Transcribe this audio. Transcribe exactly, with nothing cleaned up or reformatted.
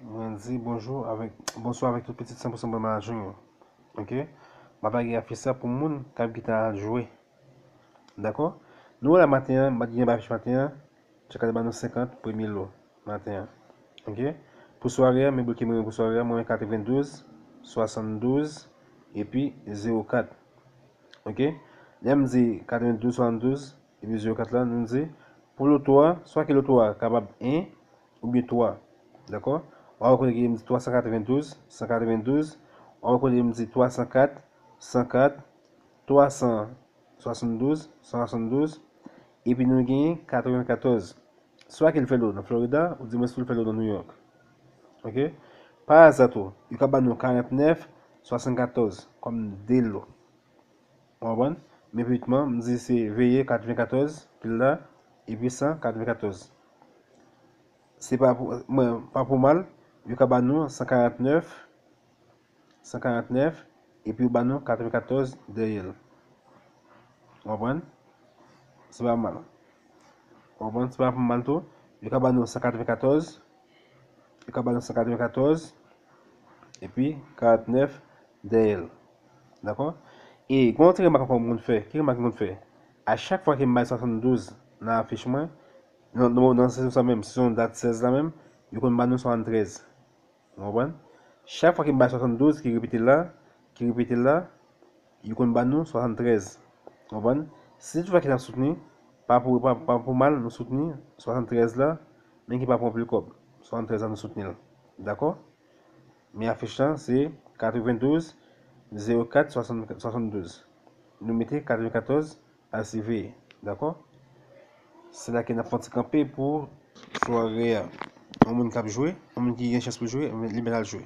Mwen di bonjou avèk, bonswa avèk tout pitit san pou san Bòlmann Junior. Ok? M ap lage afich sa pou moun k ap gentan al jwe. Dakò? Nou wè la maten an, m ap gen afich maten an, chak ane ba nou senkant premye lo maten an. Ok? Pou sware a, men boul ki mwen pou sware a, mwen katrevendouz, swasanndouz, epi zewo kat. Ok? Lè m di katrevendouz, swasanndouz, epi zewo kat la, nou di, pou loto a, swa ke loto a kapab en oubyen twa. Dakò? W a wè kote ki m di twa san katrevendouz, san katrevendouz, w a wè kote m di twa san kat, san kat, twa san swasanndouz, san swasanndouz, epi nou genyen katrevenkatòz. Swa ke l fè lo nan Florida, oudimwen si l fè lo nan New York. Ok? Pa aza tou, yo ka ba nou karantnèf, swasannkatòz kòm de lo. Ou konprann? Men pitman, m di se veye katrevenkatòz, pil la, epi san katrevenkatòz. Se pa pou, mwen, pa pou mal, yo ka ba nou san karantnèf, san karantnèf, epi yo ba nou katrevenkatòz dèyè l. Ou konprann? Se pa mal. Ou konprann? Se pa pou mal tou. Yo ka ba nou san katrevenkatòz, yo ka ba nou san katrevenkatòz, epi karantnèf dèyè l. Dakò? E gen yon ti remak ankò m konn fè. Ki remak m konn fè? A chak fwa ke m bay swasanndouz nan afich mwen, nan, nan, nan sezon sa menm, sezon dat sèz la menm, yo konn ba nou swasanntrèz. Ou konprann? Chak fwa ke m bay swasanndouz ki repete la, ki repete la, yo konn ba nou swasanntrèz. Ou konprann? Si toutfwa ke n ap soutni, pa pou, pa, pa pou mal, nou soutni swasanntrèz la, men ki pa pran anpil kòb. Swasanntrèz la, nou soutni l. Dakò? Men afich lan, se katrevendouz, zewo kat, swasanndouz. Nou mete katrevenkatòz al siveye. Dakò? Se la ke n ap fè yon ti kanpe pou sware a. Yon moun k ap jwe, yon moun ki gen chans pou jwe, li mèt al jwe.